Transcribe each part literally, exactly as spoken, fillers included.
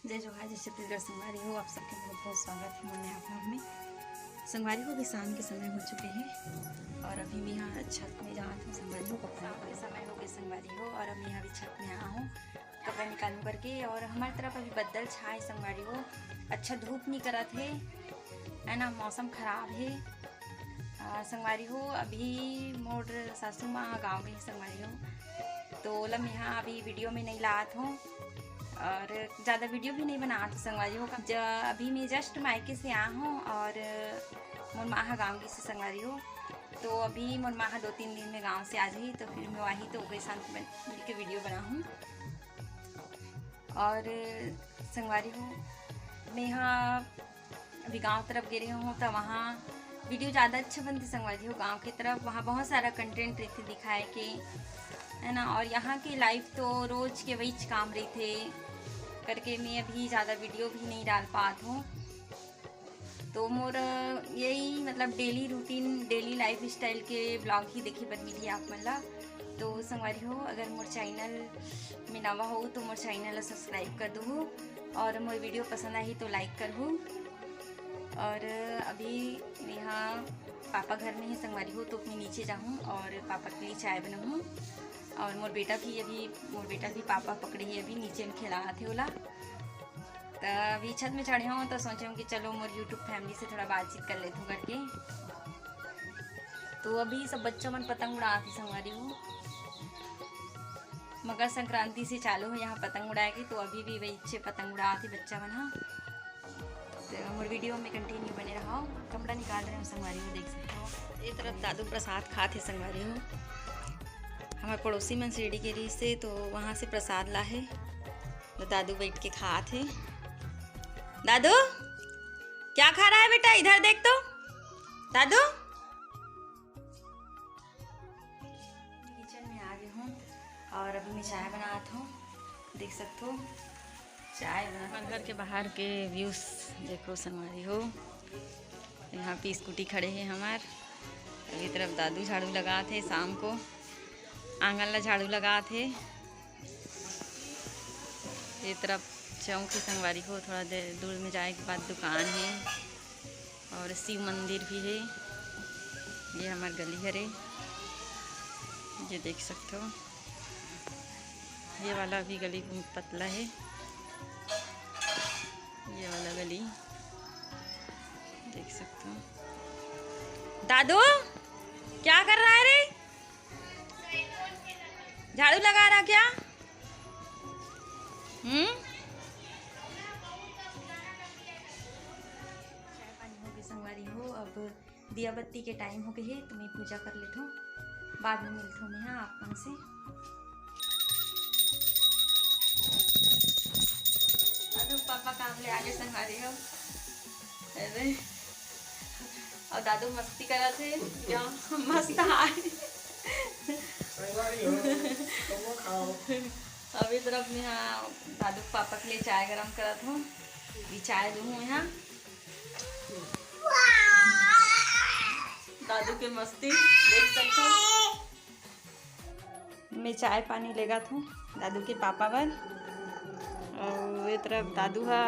जय जोहार, जय छत्तीसगढ़ संगवारी हो, आप सबके बहुत बहुत स्वागत हे मोर नया vlog में। संगवारी हो, अभी शाम के समय हो चुके हे और अभी मैं यहाँ छत में जात हूँ संगवारी हो, कपड़ा के समय हो गए संगवारी हो, और अब मैं अभी छत में आ हूँ कपड़ा निकालने बर के। और हमारे तरफ अभी बदल छाए संगवारी हो, अच्छा धूप नहीं करत हे, है ना, मौसम खराब हे। आ, संगवारी हो, अभी मोर सासू माँ गाँव में हे संगवारी हो, तो ओला मैं यहाँ अभी वीडियो में नहीं लात हूँ और ज़्यादा वीडियो भी नहीं बनात हूँ संगवारी हो। ज-, अभी मैं just मायके से आ हूँ और मोर माँ ह गाँव गिस हे संगवारी हो, तो अभी मोर माँ ह दो तीन दिन में गाँव से आ जाही, तो फिर मैं वही तो ओकरे साथ बन-, मिल के वीडियो बनाहूँ। और संगवारी हो, मैं यहाँ अभी गांव तरफ गे रहे हूँ, तो वहाँ वीडियो ज़्यादा अच्छा बनते संगवारी हो। गांव की तरफ वहाँ बहुत सारा कंटेंट रहते दिखाए के, है ना। और यहाँ के लाइफ तो रोज के वही काम रहते करके मैं अभी ज़्यादा वीडियो भी नहीं डाल पात हूँ। तो मोर यही मतलब daily routine, daily life style के ब्लॉग ही देखे बर मिली आप मन ला। तो संगवारी हो, अगर मोर चैनल में नवा हो तो मोर चैनल ला सब्सक्राइब कर दू और मोर वीडियो पसंद आही तो लाइक करहू। और अभी यहाँ पापा घर में ही संगवारी हो, तो मैं नीचे जाहूँ और पापा के लिए चाय बनाऊँ। और मोर बेटा भी अभी, मोर बेटा भी पापा पकड़े ही अभी नीचे में खेलात हे ओला। तो अभी छत में चढ़े हूँ तो सोचे हूँ कि चलो मोर YouTube फैमिली से थोड़ा बातचीत कर लेथूँ करके। तो अभी सब बच्चा मन पतंग उड़ात हे संगवारी हो, मकर संक्रांति से चालू हो यहाँ पतंग उड़ाए के, तो अभी भी वही अच्छे पतंग उड़ात हे बच्चा मन ह। तो मोर वीडियो में कंटिन्यू बने रहो। कपड़ा निकाल रहे हो संगवारी हो, देख सकते हो। ये तरफ दादू प्रसाद खात हे संगवारी हो। हमारे पड़ोसी मन सीढ़ी के रही से तो वहाँ से प्रसाद ला हे, तो दादू बैठ के खात हे। दादू, क्या खा रहा है बेटा? इधर देख तो दादू। किचन में आ गए हूँ और अभी मैं चाय बनात हूँ, देख सकते हो चाय बना। हमारे घर के बाहर के व्यूज देखो संगवारी हो। यहाँ पे स्कूटी खड़े हे हमार। ये तरफ दादू झाड़ू लगात हे, शाम को आंगन ला झाड़ू लगात हे। ये तरफ चौक हे संगवारी हो, थोड़ा देर दूर में जाए के बाद दुकान हे और शिव मंदिर भी हे। ये हमार गली हरे, ये देख सकते हो। ये वाला भी गली बहुत पतला हे, ये वाला गली देख सकते हो। दादू, क्या कर रहा है रे? झाड़ू लगा रहा क्या? हम्म। चाय पानी हो गए संगवारी हो, अब दिया बत्ती के टाइम हो गए हे, तो मैं पूजा कर लेता हूँ, बाद में मिलता हूँ मैं, हाँ, आप मन से। अरे पापा काम ले आगे संगवारी हो। अरे, और दादू मस्ती करत हे, क्या मस्त आए। संगवारी हो, तुमो खाओ। अभी तरफ में, हाँ, दादू पापा के लिए चाय गरम करत हूँ। ये चाय दूँ हूँ यहाँ। दादू के मस्ती देख सकते हो। मैं चाय पानी लेगत हूँ दादू के पापा बर। और ये तरफ दादू हा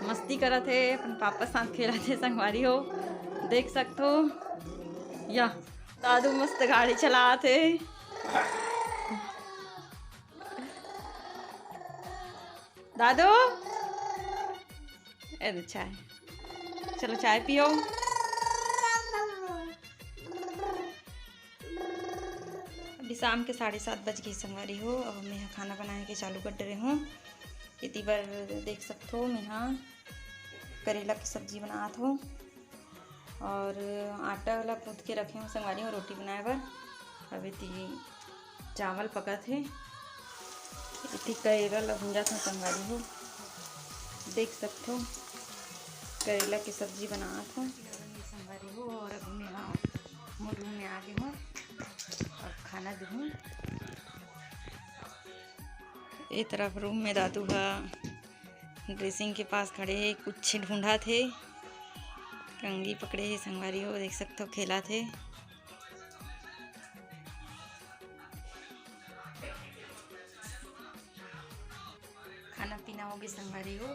मस्ती करत हे, अपन पापा साथ खेलत हे संगवारी हो, देख सकते हो। या दादू मस्त गाड़ी चलात हे। दादू, ए दे चाय, चलो चाय पियो। अभी शाम के साढ़े सात बज गए संगवारी हो। अब मैं खाना बनाए के चालू कर डरे हूँ। इति बर देख सकथो, मैं करेला के सब्जी बनात हूँ और आटा ला गूँथ के रखे हूँ संगवारी हो रोटी बनाए बर। अब इति चावल पकत हे, इति करेला ला भूंजत हूँ संगवारी हो। देख सकथो, करेला के सब्जी बनात हूँ संगवारी हो। और अभी मैं मुर्गी में आगे हूँ और खाना दूँ। ए तरफ रूम में दादू हा ड्रेसिंग के पास खड़े हे, कुछ ढूंढत हे, कंघी पकड़े हे संगवारी हो, देख सकथो खेलत हे। खाना पीना होगे संगवारी हो,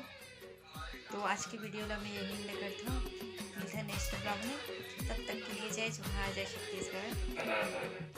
तो आज के video ला मैं यहीं end करत हूँ। मिलथन next vlog में, तब तक के लिए जय जोहार, जय छत्तीसगढ़।